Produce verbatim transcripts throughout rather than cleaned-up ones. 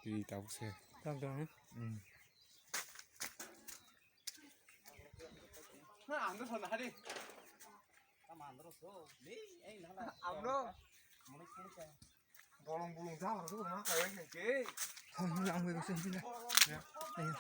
Ri tabuk se. Tabuk se. Hmm. Amro. Bolong bolong jang rok ma kaya ke. Hon hon ang bero se hila. Ya. Ayo.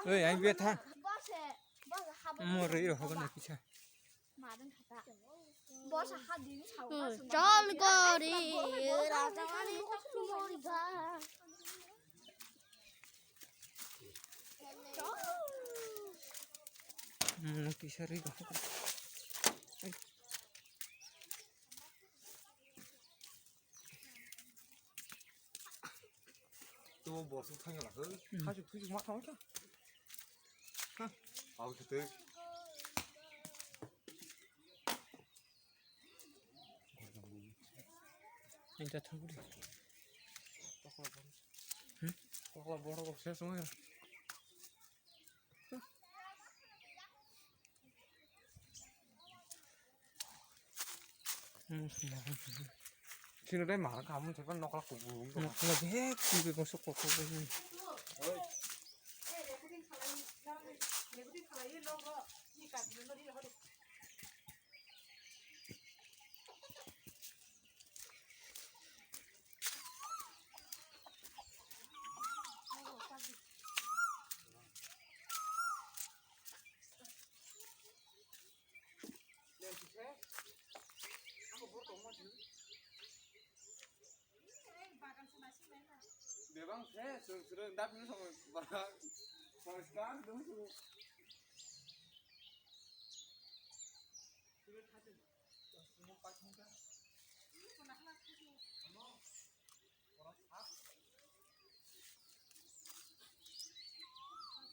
Oi, ang bia tha. Mo rei ro hogan na kisa. Chol gori, raja mani. Hmm, kisa ri. Tubo borsu thangya lakho. Hmm. Khasuk thusuk ma thangkha. Ha, au thute. Inta thangri. Tokla borok. Hmm? Tokla borok se songya. Hmm, hmm, hmm. Sino dai mahal kamu cepat nokla kubu. Nokla bek kubu masuk kok kubu. Oi. Bebang se, sung sung dap ni song ba, song star dong sung.